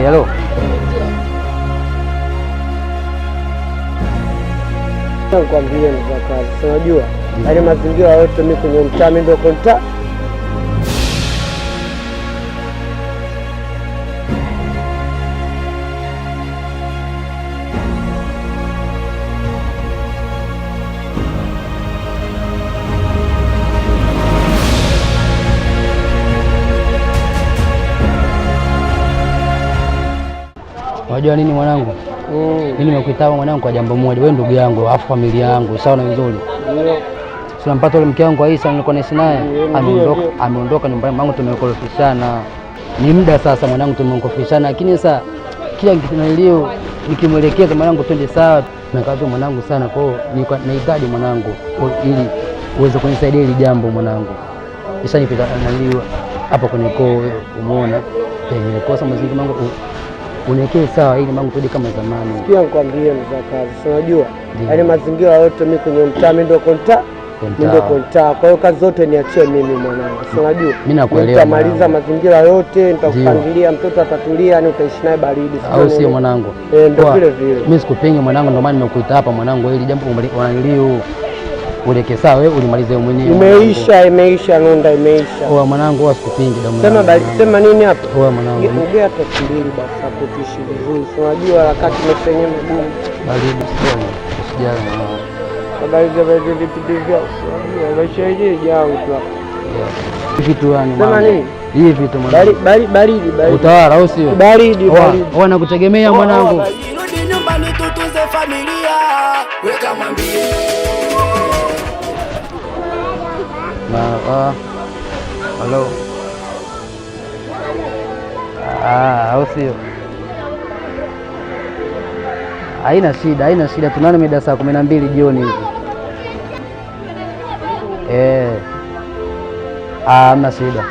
Hello. Nikwambie mzakazi, si unajua yaani mazingira yote mimi kwenye mtaa mimi ndio konta. Unajua nini mwanangu? Mimi nimekuita mwanangu kwa jambo moja, wewe ndugu yangu, afu familia yangu, sawa na vizuri. Ndio. Tunampata yule mke wangu Aisha nilikuwa naishi naye, Ndio, ameondoka, ndio. ameondoka nyumbani mwangu, tumekorofishana. Ni muda sasa mwanangu, tumekorofishana, lakini sasa kila nikinalio nikimwelekeza mwanangu twende sawa, tumekaa tu mwanangu sana. Kwa hiyo nahitaji mwanangu ili uweze kunisaidia hili jambo mwanangu. Ishanipita naliwa hapa kwenye koo, umeona penye kosa mazingira mangu uniwekee sawa ili mangu turudi kama zamani. Pia nikwambie mzakazi, si unajua Ndio. yaani mazingira yote mimi kwenye mtaa mimi ndio konta, mimi ndio konta. Kwa hiyo kazi zote niachie mimi mwanangu, si unajua Mimi nakuelewa nitamaliza mwanangu. mazingira yote, nitakupangilia, mtoto atatulia, yani utaishi naye baridi, sijui Au sio nini. mwanangu? Eh, ndio Poa. vile vile. Mimi sikupingi mwanangu, ndio maana nimekuita hapa mwanangu, ili jambo wananiliu uweke sawa, wewe ulimalize mwenyewe. Imeisha, imeisha Nunda, imeisha. Oa mwanangu, oa sikupingi damu Sema yangu, bali, mwanangu. sema nini hapo? Oa mwanangu, Ongea hata 2000 basi hapo tuishi vizuri. Si unajua wakati maisha yenyewe magumu. baridi usijali, usijali mwanangu. Habari za vile vipindi vyao. Unajua maisha yenyewe jao tu hapo. Yeah. Hivi tu yani Sema mwanangu. nini? Hivi tu mwanangu. Baridi, baridi, baridi. Utawala au sio? Baridi, Oa, baridi. oa nakutegemea mwanangu. Rudi nyumbani tutunze familia, weka mwambie. Na halo. Ah, au sio? Haina shida, haina shida. Tunaona mida saa 12 jioni hivi. Eh. Ah, hamna shida.